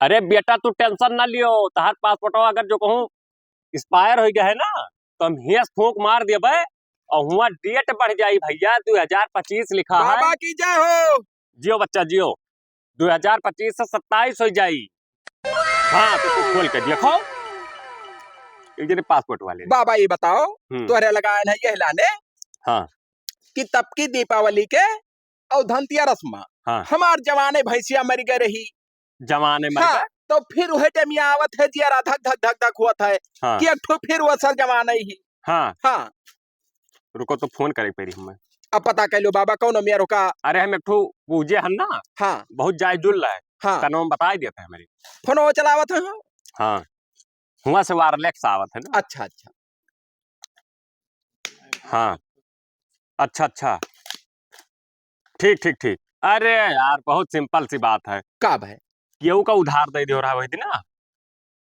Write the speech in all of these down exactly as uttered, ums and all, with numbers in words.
अरे बेटा, तू tension ना लियो, तहार पासपोर्टवा अगर जो कहूँ expire होइ गए है ना, तो हम हियाँ से फूंक मार देबे और हुआँ date बढ़ जाई भैया, दो हजार पच्चीस लिखा है। बाबा की जय हो। जियो बच्चा, जियो। दो हजार पच्चीस से सत्ताईस होइ जाई। हाँ, तो तू खोल के देखो। एक जने पासपोर्ट वाले। बाबा, ये बताओ, हम्म। तोहरे लगाए ना ये लाने हाँ। कि तब की दीपावली के और धनतेरस में हाँ। हमार जवाने भैंसिया मर गए रही। जवाने मर हाँ, गए। तो फिर वह टाइम आवत है, जियारा धक धक धक धक होत है हाँ। कि एक ठो फिर वो सर जवाने ही। हाँ। हाँ। रुको, तो फोन करे के पड़ी हमें। अब पता कर लो बाबा, कौन मिया रोका? अरे, हम एक ठो पूजे हन ना, हाँ। बहुत जायजुल है, हाँ। तनो हम बताई देते हैं हमारी। फोन वो चलावत है, हाँ। हाँ, हुआँ से वायरलेस आवत है ना। अच्छा, अच्छा। हाँ, अच्छा, अच्छा, ठीक, ठीक, ठीक। अरे यार, बहुत simple सी बात है। का भाई? केहू का उधार दे दियो रहा वही दिन ना।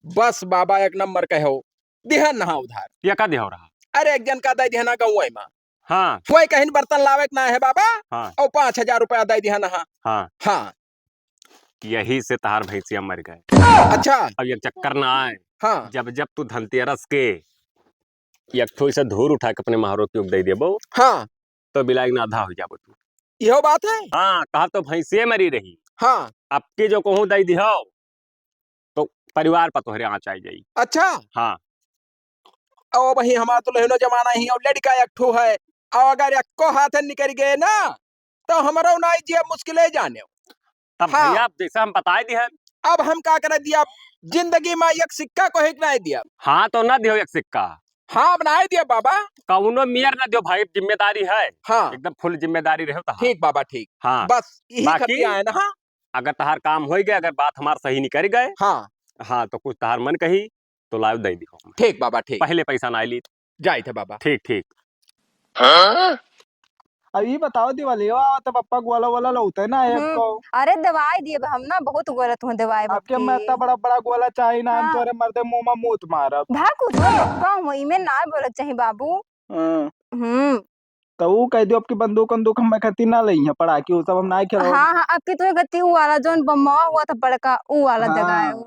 बस बाबा, एक नंबर कहो, दिहन नहा उधार। ये का दियो रहा? अरे, एक जन का दे दिहन ना गौवे में। हाँ। कोई कहीं बर्तन लावे के ना है बाबा, हाँ। और पाँच हजार रुपया दे दिहन नहा। हाँ। हाँ। यही से तहार भैंसिया मर गए। अच्छा। अब एक चक्कर ना आए। हाँ। जब जब तू धनतेरस के एक ठो से धूर उठा के अपने महरो के दे देबो, हाँ। तो बिलाइक ना आधा हो जाबो तू। इहो बात है? हाँ, कहा तो भैंसिया मरी रही। हाँ। अब की जो कहूँ दे दिहो, तो परिवार पर तोहरे आँच आ जाई। अच्छा। हाँ। और वही हमार तो लहनो जमाना ही, और लड़का एक ठो है, और अगर एको हाथ निकल गए ना, तो हमरो ना जिया मुश्किल है जाने। तब हाँ। भैया, जैसे हम बताए दिए हैं। अब हम का करे दिया, जिंदगी में एक सिक्का को हिक नहीं दिया। हाँ, तो ना दियो एक सिक्का। हाँ, अब नहीं दिया बाबा। कौनो मेर ना दियो भाई, जिम्मेदारी है। हाँ। एकदम full जिम्मेदारी रहो तो। ठीक बाबा, ठीक। हाँ। बस यही बाकी खतिया है ना। हाँ। अगर तहार काम होई गए, अगर बात हमार सही निकल गए, हाँ। हाँ, तो कुछ तहार मन कही, तो लाव दे दियो। ठीक बाबा, ठीक। पहले पैसा ना ली। जाइत है बाबा। ठीक, ठीक। हाँ? अब ई बताओ दिवाली, आवा तो पप्पा गोला वोला लौते ना एक हम्म। को। अरे दवाई दिए हम ना, बहुत गोला तुम्हें दवाई आपके बत्ती। मैं इतना बड़ा बड़ा गोला चाही ना, हम हाँ। तोरे मर्दे मुंह में मूत मारब। भाग कुछ हो, का हो, इमे ना बोलत चाही बाबू। हाँ। हम्म। तो ऊ कह दियो, आपकी बंदूक वंदूक हम खती ना लई है, पड़ाकी ऊ सब हम ना खेलो। हाँ, हाँ, आपकी तो गति ऊ वाला जोन बम्मा हुआ था बड़का, ऊ वाला हाँ। दगाए ऊ।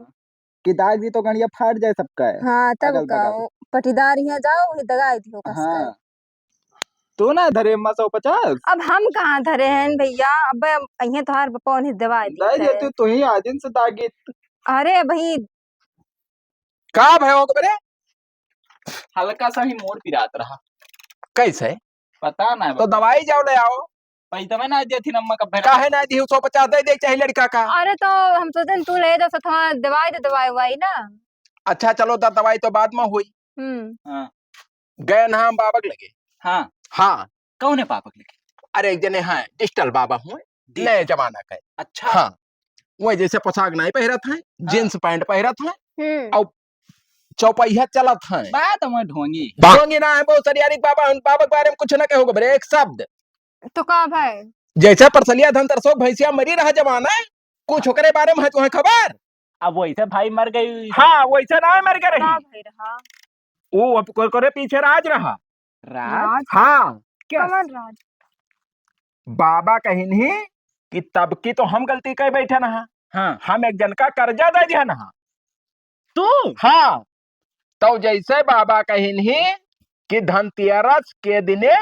कि दाग दी तो गंडिया फाट जाए सबका है, हाँ, तब अगल का, बगल। वो पटीदार यहाँ जाओ, वही दगाए दियो कस के। हाँ। तू ना धरे अम्मा सौ पचास? अब हम कहाँ धरे हैं भैया, अब अइहें तोहार बप्पा उन्हें दवाए दी दे है। देते तो ही आदिन से दागित। अरे भाई। का भयो ओकरे? हल्का सा ही मोर पिरात रहा। कैसे? पता ना तो बप्पा। दवाई जाओ ले आओ। पैसा ना देथिन अम्मा का भेड़ा। काहे ना दी, सौ पचास दे दे चाहे लड़का का। अरे तो हम सोचेन तू ले जा, साथ में दवाई दे, दवाई वाई ना। अच्छा चलो द-, दवाई तो बाद में हुई। हम्म। हाँ। गए ना हम बाबक लगे। हाँ। हाँ। कौन है बाबक लगे? अरे एक जने हैं, डिजिटल बाबा हुए, डिजिटल। नए जमाना के। अच्छा। हाँ। वही जैसे पोशाक नहीं पहरत है, हाँ। जींस पैंट पहरत है, हम्म। और चौपहिया चलत है। बात में ढोंगी। ढोंगी ना है, बहुत सरियारी बाबा, उन बाबा के बारे में कुछ ना कहोगे बरे, एक शब्द। तो का भाई? जैसे परसलिया धन तरसोक भैंसिया मरी रहा जमाना है, कुछ ओकरे बारे में है तुम्हें खबर? अब वैसे भाई मर गई। हाँ, वैसे ना मर गए रही। का भाई रहा? वो अब को-, कोरे पीछे राज रहा। राज? राज? हाँ। क्या? कमन राज? बाबा कहिन ही कि तब की तो हम गलती कर बैठे ना। हाँ। हम एक जन का कर्जा दे दिया ना। तू? हाँ। तो जैसे बाबा कहिन ही कि धनतेरस के दिने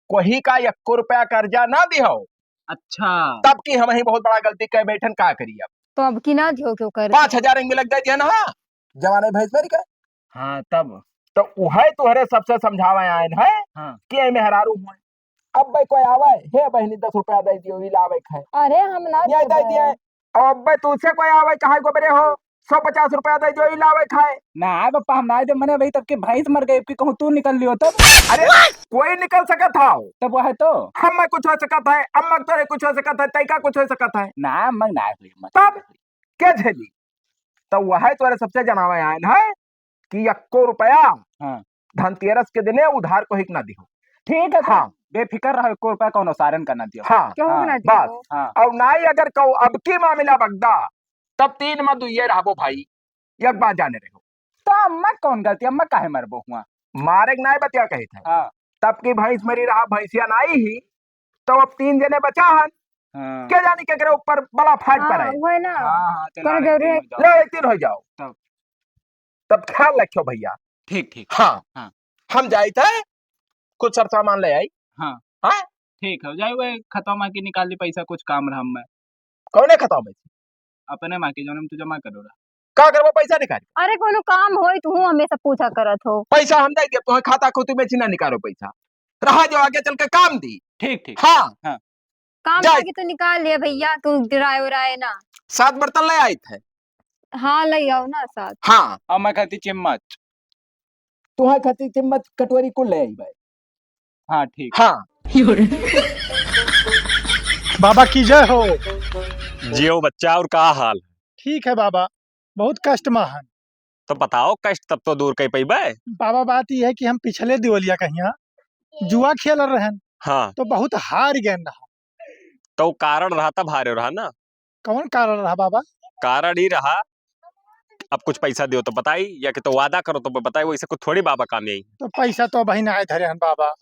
कोही का एको रुपया कर्जा ना दिहो। अच्छा। तब की हम ही बहुत बड़ा गलती कर बैठन, का करी अब? तो अब की ना दिहो क्यों कर? पाँच हजार एंगे लग जाए ना, जवाने भैंस मरी का। हाँ, तब? तो उहे तोहरे सबसे समझावे आयन है हाँ। कि ए मेहरारू हुए। अब भाई कोई आवे, "हे बहिनी, दस रुपया दे दियो, ई लावे खाए।" अरे, हम ना ये दे देबे। दिए। अब भाई तुझसे कोई आवे, कहा को बरे हो, "सौ पचास रुपया दे दियो, ई लावे खाए।" ना, पापा, हम ना दे, मने भाई तब के भैंस मर गई, अब की कहूँ तू निकल लियो तब? अरे, कोई निकल सकत हो। तब वह तो। हम कुछ हो सकत है, अम्मा तोरे कुछ हो सकत है, तैका कुछ हो सकत है। ना, अम्मा ना हुई, अम्मा तब? के झेली? तो वह तोरे सबसे जनावे आयन है कि एको रुपया हाँ। धनतेरस के दिने उधार कोही के ना दिहो। ठीक है, हाँ। बेफिकर रहो, एको रुपया कौनो सारन का ना दिहो। हाँ, क्यों हाँ। ना दिहो? बस। हाँ। और ना ही अगर कहू अब की मामला बगदा, तब तीन में दुइये रहबो भाई, एक बात जाने रहो। तो अम्मा कौन गलती, अम्मा काहे मरबो हुआ? मारे के नाय बतिया कहित है। हाँ। तब की भैंस मरी रहा, भैंसिया नाई ही, तो अब तीन जने बचा हन, हाँ। के जानी केकरे ऊपर बला फाट हाँ, पड़े। वो है ना। हाँ, हाँ, चला कोनो रहे, जरूरी तीन है। हो जाओ। ले, तीन हो जाओ। तब। तब ख्याल रखियो भैया। ठीक, ठीक। हाँ। हाँ। हम जाइत है, कुछ सर सामान ले आई। हाँ। हाँ? ठीक है, जाई वही खतवा माँ की निकाल ली पैसा, कुछ काम रहा हमें। कौने खतवा माँ की? अपने माँ की, जौन हम तू जमा करो रहा। का करबो पैसा निकाल? अरे कोनो काम होई, तू हमेशा पूछा करत हो। पैसा हम दे देब, तुम्हें खाता खुती में छिना निकालो पैसा। रहा जो आगे चल के काम दी। ठीक, ठीक। हाँ। हाँ। काम जाए। लागी तो निकाल लिया भैया, तू गिराए उराए ना। सात बर्तन ले आइत है। हाँ, ले आओ ना सात। हाँ। और मैं खाती चम्मच। तुम्हारे खाती चम्मच कटोरी कुल ले आई भाई। हाँ, ठीक। हाँ। बाबा की जय हो। जियो बच्चा, और का हाल? ठीक है बाबा, बहुत कष्ट मा हन। तो बताओ, कष्ट तब तो दूर कर पइबे। बाबा, बात यह है कि हम पिछले दिवालिया कहिया जुआ खेल रहन, हाँ। तो बहुत हार गए रहा। तो कारण रहा तब हारे रहा ना। कौन कारण रहा बाबा? कारण ही रहा, अब कुछ पैसा दियो तो बताई, या कि तो वादा करो तो बताई, वैसे कुछ थोड़ी बाबा काम यही। तो पैसा तो अबही ना धरे हन बाबा।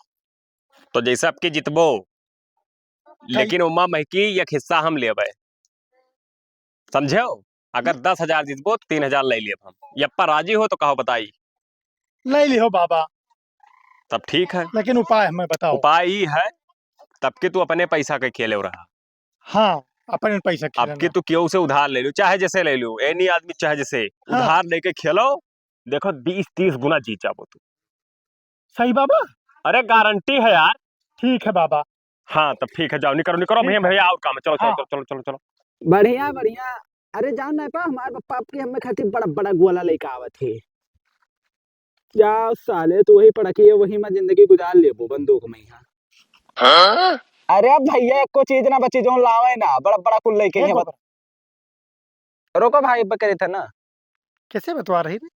तो जैसे अब की जितबो, कई- लेकिन उमा महकी एक हिस्सा हम लेबे, समझो? अगर दस हजार जितबो तो तीन हजार ले लेब हम। यप्पा राजी हो तो कहो बताई। ले लिहो बाबा। तब ठीक है। लेकिन उपाय हमें बताओ। उपाय ई है, तब के तू अपने पैसा के खेले रहा। हाँ, अपने पैसा खेले अब के रहा। तू केहू से उधार ले लो, चाहे जैसे ले लो, एनी आदमी चाहे जैसे हाँ। उधार लेके खेलो, देखो बीस तीस गुना जीत जाबो तू। सही बाबा? अरे गारंटी है यार। ठीक है बाबा। हाँ, तब ठीक है, जाओ, निकरो, निकरो, ठीक भैया, है। भैया, और काम है, चलो, चलो, हाँ। चलो, चलो, चलो, चलो। बढ़िया, बढ़िया। अरे जान ना पा, हमार पप्पा आपके हमें खातिर बड़ा, बड़ा गोला लेके आवत है। जा साले, तू वही पड़की है, वही में जिंदगी गुजार लेबो, बंदूक में यहाँ। हाँ? अरे भैया, एको चीज ना बची, जौन लावे ना, बड़ा, बड़ा कुल लेके ए यहाँ बत- गोबर। रोको भाई, अब करे थे ना। कैसे बतवा रही रे?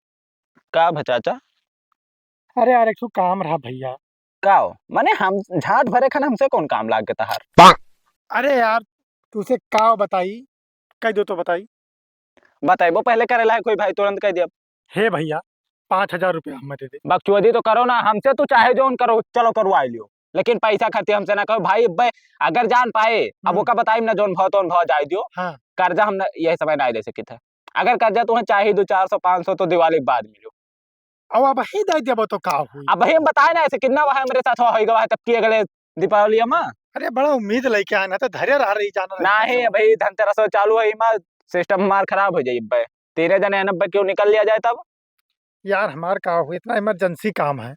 का भा चाचा? अरे यार, एक ठो काम रहा भैया। का हो? माने हम झाट भरे खान हमसे कौन काम लाग गया तहार? अरे यार, तुसे का बताई? कह दो तो बताई। बताइबो पहले करे लायक कोई भाई, तुरंत कह दिया। हे भैया, पाँच हजार रुपया हमें दे दे। बकचोदी तो करो ना, हमसे तू चाहे जौन करो, चलो करवाई लियो, लेकिन पैसा खातिर हमसे ना कहो भाई। अब्बे अगर जान पाए, अब हम्म। ओका बताइम ना, जौन भाव तौन भाव जाए दियो। हाँ। कर्जा हम ना यही समय ना दे सकित है। अगर कर्जा तुम्हें चाहे दो चार सौ पाँच सौ तो दिवाली के बाद मिलो। अब अबही दे देबो तो का हुई? अबही हम बताए ना ऐसे कितना वह हमरे साथ हो, होई गवा है तब की अगले दीपावली में। अरे बड़ा उम्मीद लेके आए ना, तो धैर्य रह रही जाना रही। नाही, अबही धनतेरस चालू है, इमा सिस्टम हमार खराब हो जाई। अब्बे तीने जने हैं, अब्बे क्यों निकल लिया जाए तब? यार हमार का हुई, इतना इमरजेंसी काम है।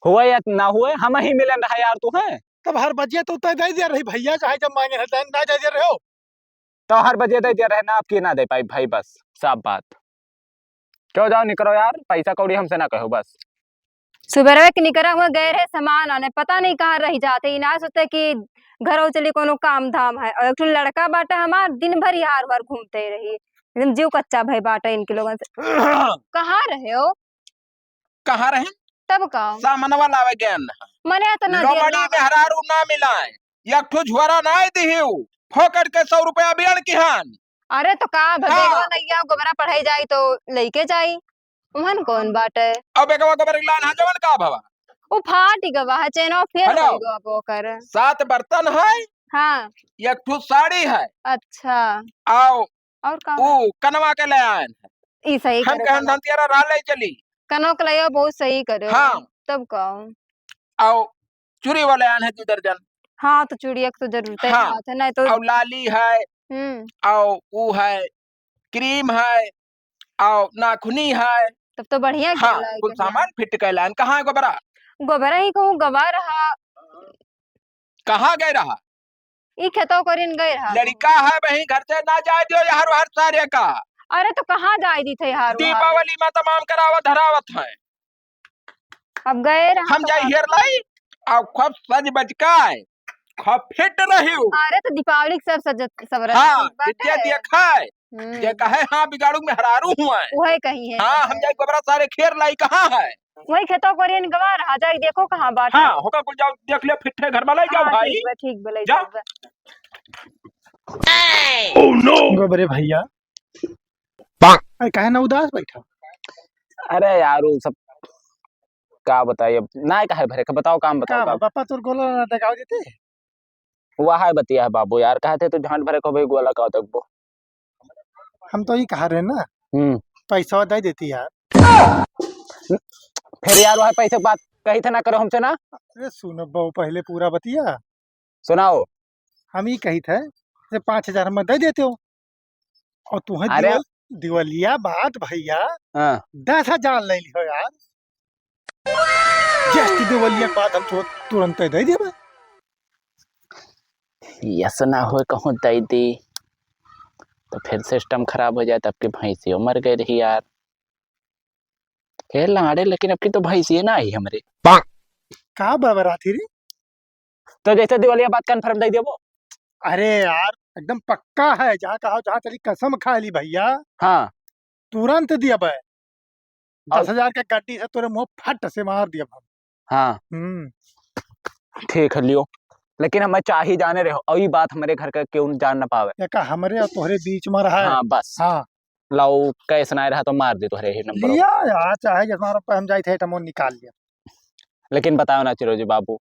हुए या ना हुए, हम ही मिलन रहा यार तू है। तब हर बजिया तो तय दे दिया रही भैया, चाहे जब मांगे है तय ना दे दिया रहे हो। तो हर बजिया दे दिया रहे ना, आपकी ना दे पाई भाई, बस साफ बात। क्यों जाओ निकरो यार, पैसा कौड़ी हमसे ना कहो बस। सुबह के निकरा हुआ गए रहे सामान आने, पता नहीं कहाँ रह जाते। ई ना सोचते कि घरों चली कोनो काम धाम है। और एक ठो लड़का बाटे हमार, दिन भर यार वार घूमते रही, एकदम जीव कच्चा भई बाटे इनके लोगन से। कहाँ रहे हो? कहाँ रहे? तब का? सामनवा लावे गए न। मने तो ना दिया लोमड़ी ना। मेहरारू ना मिलाए, एक ठो झोरा ना दिहियो, फोकट के सौ रुपया बियन किहान। अरे तो का हाँ। भगेगवा नैया गोबरा पढ़ाई जाई तो लेके जाई। उहन कौन बाटे? अब एकवा गोबर लान हा जवन का भवा? उ फाट गवा है, चेनो फेर हेलो। हो गवा ओकर। सात बर्तन है। हाँ। एक ठो साड़ी है। अच्छा। आओ। और का? उ कनवा के ले आयन है। ई सही हम करे कहन वाला। धनतियारा रह ले चली। कनवा के ले बहुत सही करे। हाँ। तब का? आओ चूड़ी वाले आयन है दो दर्जन। हाँ, तो चूड़िया के तो जरूरत है हाँ। बात है, नहीं तो। और लाली है। हम्म। और उ है, क्रीम है, और नाखुनी है। तब तो बढ़िया हाँ, गेला कुल एकदम। सामान फिट कैला है। कहाँ है गोबरा? गोबरा ही कहूँ गवा रहा। कहाँ गए रहा? ई खेतों करिन गए रहा। लड़का है वहीं घर से ना जाए दियो यार, हर सारे का। अरे तो कहाँ जाए दी थे यार, वहाँ? दीपावली में तमाम करावत धरावत है। अब गए रहा हम तो जाई का हेर लाई, अब खूब सज बज के आए, खूब फिट रहियो। अरे तो दीपावली के सब सज-, सब रहे हाँ, बाटे। जे देखाए, हम्म। जे कहे, "हाँ, बिगाड़ू मेहरारू हुआ है।" वही कही है। हाँ, हम जाई गोबरा सारे खेर लाई, कहाँ है? वही खेतों को रेन गवा रहा, जाई देखो कहाँ बाटे। हाँ, होका कुल जाओ, देख ले, फिट है, घर में लाई जाओ हाँ, भाई। ठीक बा, ठीक बा, ले जाओ। जाओ बा। Oh no! गोबरे भैया, अरे काहे ना उदास बैठा? अरे यार, वो सब का बताई अब, ना काहे भरे के, बताओ काम बताओ का काम। बा, पापा तोर गोला ना देखाओ देते? वह है बतिया है बाबू यार, कहते तो झांट भरे को भाई गोला का तक वो। हम तो ही कहा रहे ना, हम्म। पैसा दे देती यार। फिर यार वह पैसे की बात कही थे ना करो हमसे ना। अरे सुनो बहू, पहले पूरा बतिया। सुनाओ। हम ही कही थे, जे पाँच हजार हम दे देते हो, और तुम्हें अरे। दिवल-, दिवलिया बाद भैया हाँ। दस हजार ले लियो यार। Just दिवलिया बाद हम तो तुरंत दे देबे। यस ना होए कहूँ दे दी, तो फिर system खराब हो जाए, तब की भैंसियो मर गई रही यार। हे लाड़े, लेकिन अब की तो भैंसिए ना आई हमरे। का बरबरात ही रे? तो जैसे दिवालिया बाद confirm दे देबो। अरे यार, एकदम पक्का है, जहाँ कहा जहाँ चली कसम खा ली भैया। हाँ। तुरंत दियबे। और दस हजार के गड्डी से तोरे मुँह फट से मार दियब हम। हाँ। हम्म। ठीक है लियो, लेकिन हमें चाही जाने रहो, और ये बात हमारे घर का क्यों जान ना पावे। एका हमरे और तोहरे बीच में रहा है। हाँ, बस। हाँ। लाओ, cash ना रहा तो मार दे तोहरे ही number। लिया यार, चाहे जितना रुपये हम जाए थे, हम निकाल लिया। लेकिन बताओ ना चिरोजी बाबू।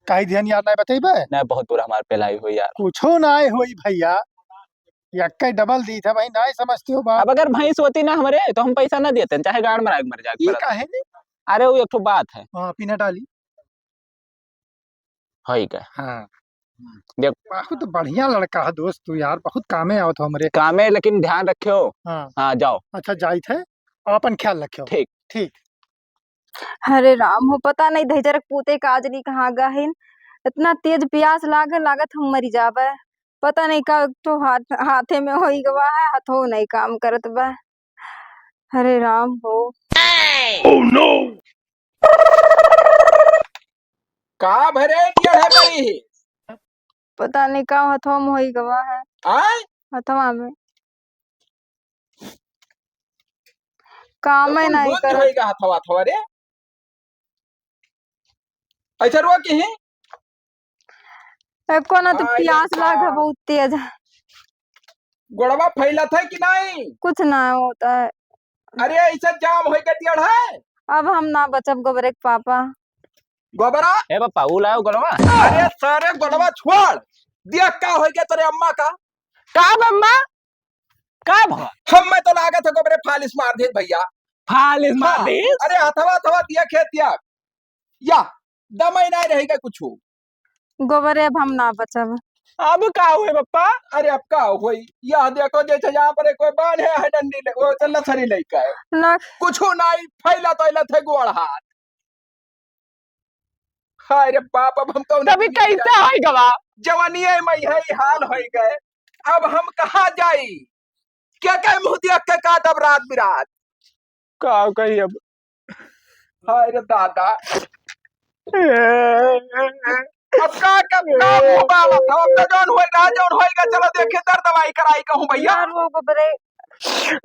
काई ध्यान यार, नहीं बतेबे? नहीं, बहुत बुरा हमार पेलाई हुई यार। कुछो नहीं हुई भैया, यक्के double दी था भाई, नहीं समझते हो बात। अब अगर भैंस होती ना हमरे, तो हम पैसा ना देते, चाहे गाड़ में आग मर जाए ये पड़त। काहे नहीं? अरे, वो एक ठो बात है। हाँ, पीना डाली। होई गए। हाँ। देख। बहुत बढ़िया लड़का है दोस्त तू यार, बहुत कामे आवत हो हमरे। कामे, लेकिन ध्यान रखियो। हाँ। हाँ, जाओ। अच्छा, जाइत है, अपन ख्याल रखियो। ठीक। ठीक। हरे राम हो, पता नहीं धैजरक पूते का आज नहीं कहाँ गहिन। इतना तेज प्यास लागे, लागत हम मरी जाबे। पता नहीं का तो हाथ, हाथे में होई गवा है, हथो नहीं काम करत बा। हरे राम हो। Oh no! का भरे टेढ़ा करी है? पता नहीं का हथवा में होई गवा है। आय? हथवा में। काम तो ही कुल नहीं बंद करत। होई गा हथवा, हथवा रे। ऐसे रो के ही? एको ना तो अरे प्यास लाग है का? बहुत तेज। गोड़वा फैलत है कि नहीं? कुछ ना होता है। अरे, ऐसा जाम होई के टेढ़ा है। अब हम ना बचब गोबरे के पापा। गोबरा? ए पापा, ऊ लाओ गोड़वा। अरे सारे गोड़वा छोड़। देख का होई के तोरे अम्मा का। का अम्मा? का भवा? हमें तो लागत है गोबरे फालिस मार दे भैया। फालिस मार हाँ। दे? अरे हथवा, हथवा दिया खेत या। या, दमई नहीं रहेगा कुछ। गोबरे अब हम ना बचब। अब का हुए पप्पा? अरे अब का होई? यह देखो जैसे यहाँ पर कोई बांध है, है डंडी ले, वो चल लथरी लेके है। ना। कुछ नहीं, फैला तो लथे गोड़ हाथ। हाय रे बाप, अब हम कौन तभी कैसे होई गवा? जवानिये में यही हाल होई गए। अब हम कहाँ जाई? क्या कहे मुँह दिया के काटब रात बिरात? का कही अब? हाय रे दादा। अब का, का, का मुँह बाबा था? अब तो जौन होई रहा, जौन होई रहा, चलो देखे दर दवाई कराई कहूँ भैया। यार वो गोबरे।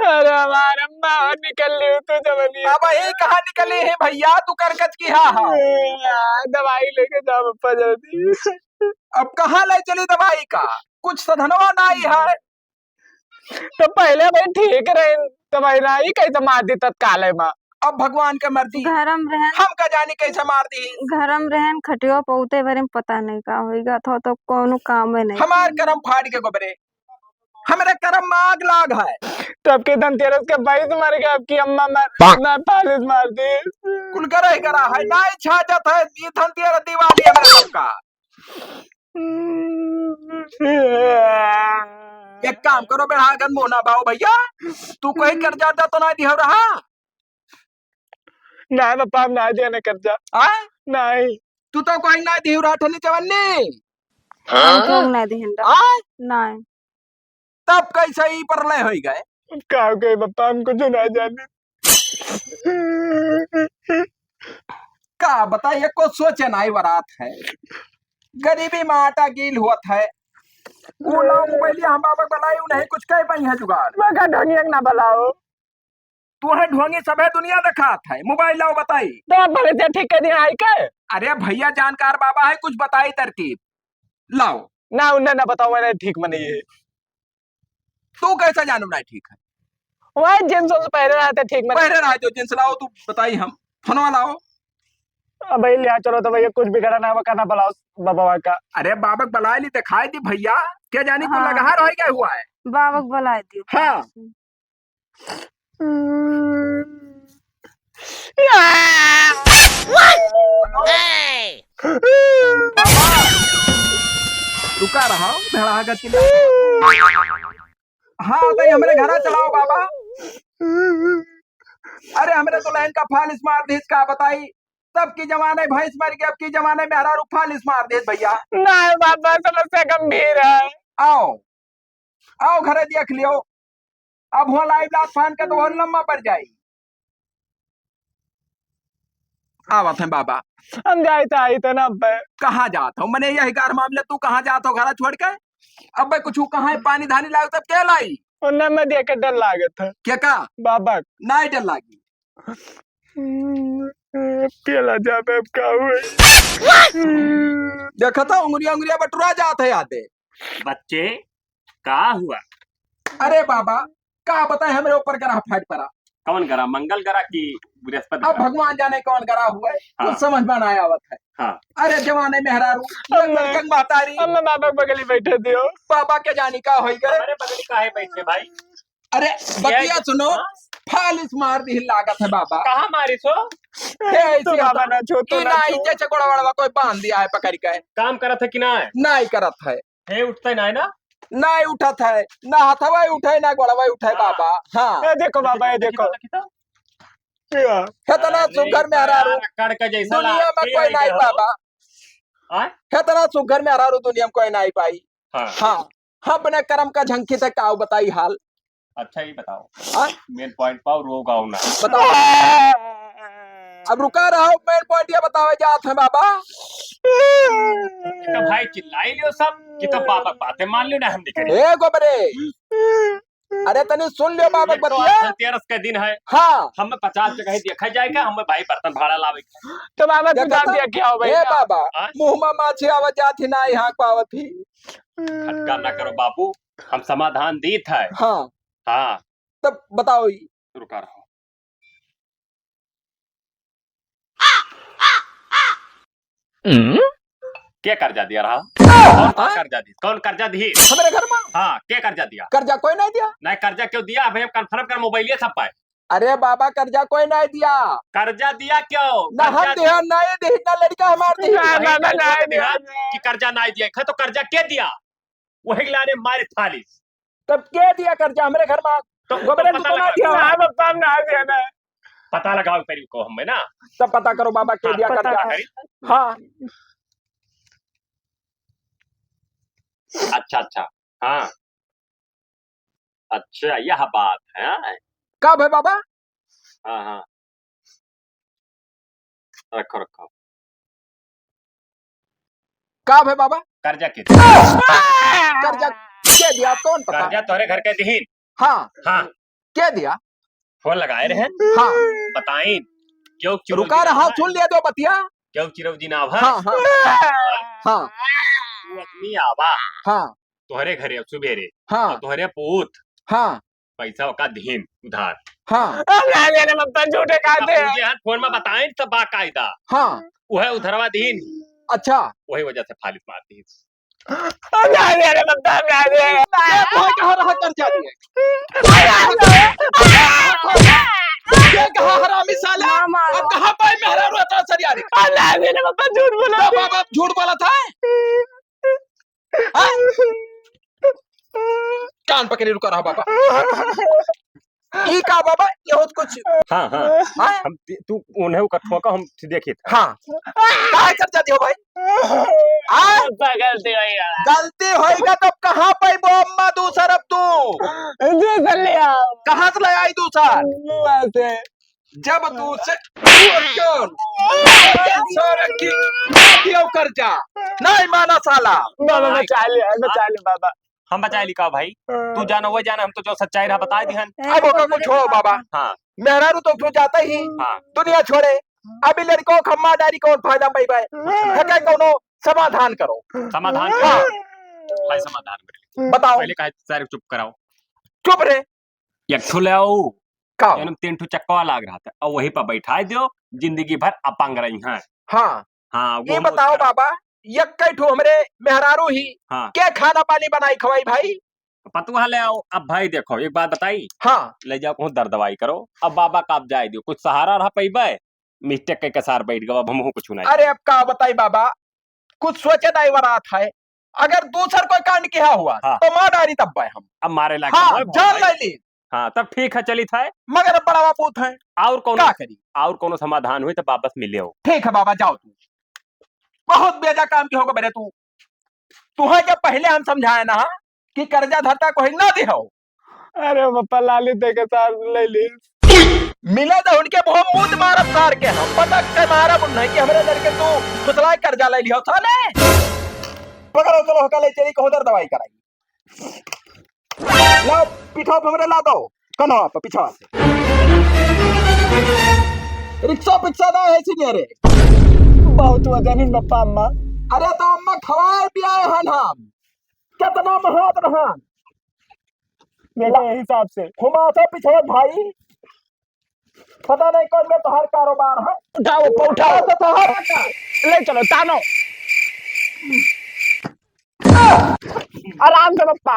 अरे हमार अम्मा निकल ली तू जवानी। अब ये कहाँ निकली है भैया? तू करकच की हाँ, हाँ। दवाई लेके जाओ पप्पा जल्दी। अब कहाँ ले चली दवाई का? कुछ सधनवा नहीं है। तो पहले भाई ठीक रहे, तो भाई राई कैसे मार दी तत्काल में? अब भगवान के मर्जी। घरम रहन। हम का जानी कैसे मार दी। घरम रहन, खटियो पौते भरे में पता नहीं का होइगा, तो, तो कोनो काम में नहीं। हमार करम फाड़ के गोबरे, हमरे करम में आग लाग है। तब के धनतेरस के भैंस मर गए, अब की अम्मा मर, ना फालिस मार दी। कुल गरह गरह है, ना ही छाजत है, ये धनतेरस दिवाली हमरे सबका। एक काम करो, बेड़ागन मोहना बाओ भैया, तू कोई कर्जा तो ना दिहो रहा? नहीं पापा, हम ना दिया ना कर्जा। आ? नहीं। तू तो कोई ना दिहो रहा ठनी चवन्नी। हम तो ना दिहन रहा। आ? नहीं। तब कैसे ई परलय होई गए? का हो गए पप्पा, हम कुछ ना जाने। का बताइए, कुछ सोचे नाई बरात है, गरीबी में आटा गील होत है। वो लाओ मोबाइलिया, हम बाबा बुलाई, उन्हें कुछ कह पाई है जुगाड़। मगर ढोंगिया ना बुलाओ। तू है ढोंगी, सभे दुनिया देखात है, मोबाइल लाओ बताई। तो आप भले से ठीक कर दिया है के? अरे भैया जानकार बाबा है, कुछ बताई तरकीब। लाओ। ना, उन्हें ना बताओ, मैंने ठीक में नहीं है। तू कैसे जानू ना ठीक है? वही जींस उन्स पहरे रहते ठीक में। पहरे रहा जो जींस लाओ, तू बताई हम। फोनवा लाओ। अब भाई लिया चलो तो भैया कुछ बिगड़ा ना हुआ, कहना बुलाओ बाबा का। अरे बाबा के बुलाए ली, दिखाई दी भैया, क्या जानी कुल हाँ। लगहा रह गया हुआ है। बाबा के बुलाए दियो। हाँ। बाबा, रुका रहा, भेड़ा का चिल्ला। हाँ, तो हमरे घरा चलाओ बाबा। अरे, हमरे दुल्हन का फालिस मार दीस, का बताई? तब की जमाने भैंस मर गई, अब की जमाने मेहरारू फालिस मार दीस भैया। नहीं बाबा, समस्या गंभीर है। आओ, आओ घरे देख लियो। अब हुआ लाई लात फान के तो और लम्बा पड़ जाई। आवत हैं बाबा। हम जाइत है, आई तो ना अब। कहाँ जात हो? मने यही कार मामले, तू कहाँ जात हो घरा छोड़ के? अब कुछ कहाँ है, पानी धानी लाग तब के लाई? उन्हें मैं देख के डर लागत है। क्या का? बाबा। नाई डर लागी। हम्म, पेला जाबे अब का हुए? देखा था उंगलिया उंगलिया बटुरा जात है आते। बच्चे, का हुआ? अरे बाबा, का बताए, हमरे ऊपर ग्रह फाट पड़ा। कौन ग्रह, मंगल ग्रह की बृहस्पति अब ग्रह? भगवान जाने कौन ग्रह हुआ है, हाँ। कुछ समझ में ना आवत है। हाँ। अरे जवाने मेहरारू, अम्मा, लड़कन महतारी। अम्मा बाबा के बगली बैठे दियो। बाबा के जानी का होई गए। अरे बगली काहे बैठे भाई? अरे, ये बतिया सुनो, हाँ? फालिस मार दी लागत है बाबा। कहाँ मारिस हो? हे, ऐसी तो बाबा ना छो, तो ई ना नाई छो। जैसे गोड़ा वड़वा कोई बांध दिया है पकड़ के। काम करत है कि ना? नाई करत है। हे, उठते ना है ना? नाई उठत है, ना हथवा उठे, ना गोड़वा उठे हाँ। बाबा। हाँ। ए, देखो बाबा, ए, देखो। देखो, देखो। या। हेतना अरे सुघर मेहरारू यार, अकड़ के जैसा दुनिया में लागते कोई है नाई क्या हो? बाबा। आय? हेतना सुघर मेहरारू दुनिया में कोई नाई पाई। हाँ। हाँ। हम अपने करम का झंखी से काऊ बताई हाल। अच्छा, ये बताओ। हाँ? Main point पाओ, रो गाओ ना। बताओ। अब रुका रहो, main point ये बतावे जात है बाबा। तो भाई चिल्लाई लियो सब कि तो बाबा बातें मान लियो ना हम दिखे। ए गोबरे, अरे तनी सुन लियो बाबा ये तो बतिया। आज धनतेरस का दिन है। हाँ। हमें पचास जगह देखा जाए क्या? हमें भाई बर्तन भाड़ा लावे के। तो बाबा तू देखा दाम तो? दिया क्या हो भाई? ए बाबा, हाँ? मुँह में माछी आवत जात ही ना, यहाँ को आवत ही। खटका ना करो बाबू, हम समाधान दीत है। हाँ। हाँ। तब बताओ ई। रुका रहो। हम्म? के कर्जा दिया रहा? कौन हाँ? कर्जा दी? कौन कर्जा दी? हमरे घर में। हाँ, के कर्जा दिया? कर्जा कोई नहीं दिया। नहीं, कर्जा क्यों दिया? अबे हम confirm कर, मोबाइल ये सब पाए। अरे बाबा, कर्जा कोई नहीं दिया। कर्जा दिया क्यों? ना हम कर्जा दिया, नहीं दी, ना लड़का हमार दी। ना, ना, ना, ना, ना, ना। कि कर्जा नहीं दिया, तो कर्जा के दिया? वही लाने मारे फालिस। तब के दिया कर्जा हमरे घर में? तो गोबरे तो पता तू तो ना लगा। दिया। हाँ, बाबा, हम ना दिया ना। पता लगाओ करी को हमें ना। तब पता करो बाबा, के हाँ, दिया पता कर्जा? करी। हाँ। अच्छा, अच्छा। हाँ। अच्छा, यह बात है। का भे बाबा? हाँ, हाँ। रखो, रखो। का भे बाबा? कर्जा के दिया? कर्जा के दिया? कौन पता? कर्जा तोहरे घर के दिहिन। हाँ। हाँ। के दिया? फोन लगाए रहे। हाँ। बताइन। क्यों चिरौरी रुका रहा, सुन लिया दो बतिया। क्यों चिरौरी ना आवा? हाँ, हाँ। हाँ। तू आदमी आवा। हाँ। तोहरे घरे अब सुबेरे। हाँ। और तोहरे पूत। हाँ। पैसा ओका दिहिन उधार। हाँ। अब ना दे रे बप्पा, झूठे कहा अब दे। पूजे हाथ फोन में बताइन सब बाकायदा। हाँ। वह उधरवा दिहिन। अच्छा। वही वजह से फालिस मार दिहिन। अब ना दे रे बप्पा, अब ना दे। ये भाई कहाँ रहा कर्जा दिए? ये कहाँ हरामी साला? ना मारो। अब कहाँ पाए मेहरारू इतना सरियारी? अब ना दे रे बप्पा, झूठ बोला तो दे। बाबा झूठ बोला था? हाँ? कान पकड़ी रुका रहा बाबा। ई का बाबा? ये होत कुछ। हाँ, हाँ। हाँ? हम, तू उन्हें ओकर ठोका, हम देखित है। हाँ। काहे कर जाती हो भाई? हाँ? गलती होई गया। गलती होई गया तो कहाँ पैबो अम्मा दूसर अब तू? दूसर ले आओ। कहाँ से ले आई दूसर? मुआ से। जब तू से सारे की दियो कर्जा, नहीं माना साला। बाबा बचा ले, बचा ले बाबा। हम बचा ली का भाई? तू जानो वो जाने, हम तो जो सच्चाई रहा बता दिहन। अब ओका कुछ हो बाबा। हाँ। मेहरारू तो क्यों जाता ही? हाँ। दुनिया छोड़े। अभी लड़कों खम्मा डारी कौन फायदा पाई बाय? कुछ नहीं। है क्या कौनो समाधान करो। समाधान करो। हाँ। भाई समाधान करो। बताओ। पहले कहा सारे चुप कराओ। चुप रे। एक ठो ले आओ। का? जौन में तीन ठो चक्कवा लाग रहा था, और वही पर बैठा दो, जिंदगी भर अपंग रही हैं। हाँ। हाँ, ये गोहूँ बताओ उसका। बाबा, यक्कै ठो हमरे मेहरारू ही, हाँ। के खाना पानी बनाई खवाई भाई? पतुआ ले आओ। अब भाई देखो, एक बात बताई। हाँ। ले जाओ कहूँ दर दवाई करो। अब बाबा का अब जाए दियो, कुछ सहारा रहा पइबे। Mistake के कसार बैठ गवा, अब हमहू कुछ नहीं। अरे अब का बताई बाबा, कुछ सोचे दाई वरात है। अगर दूसर कोई कांड किहा हुआ, हाँ। तो मार डारी तब हम। अब मारे लायक हाँ, हम है जान भाई। ले ली। हाँ, तब ठीक है, चलित है। मगर अब बड़ा बापूत है। और कौनो, का करी? और कौनो समाधान हुई तो वापस मिले हो। ठीक है बाबा, जाओ तू। बहुत बेजा काम की होगा बेरे तू। तुहे जब पहले हम समझाए ना कि कर्जा धरता कोई ना दे हो। अरे बापा, लाली दे के सार ले ली। मिले तो उनके मुंह मूत मारब सार के हम। पटक के मारब उन्हें कि हमरे लड़के तू सुतलाए कर्जा ले लियो साले। पकड़ो, चलो, हका ले चली, कहूँ दर दवाई कराई। लाओ, पिठा पे हमरे ला दो। कन्हवा पे, पिछवा से। रिक्शा पिक्शा ना है सीनियर रे। बहुत वजन है बापा अम्मा। अरे तो अम्मा खवाए पियाए हन हम। कितना महात रहन। देखो, ये हिसाब से। घुमा तो पिछवा भाई। पता नहीं कौन में तोहार कारोबार है। उठाओ, उठाओ। तो तोहार है। ले चलो, तानो। आराम से पप्पा।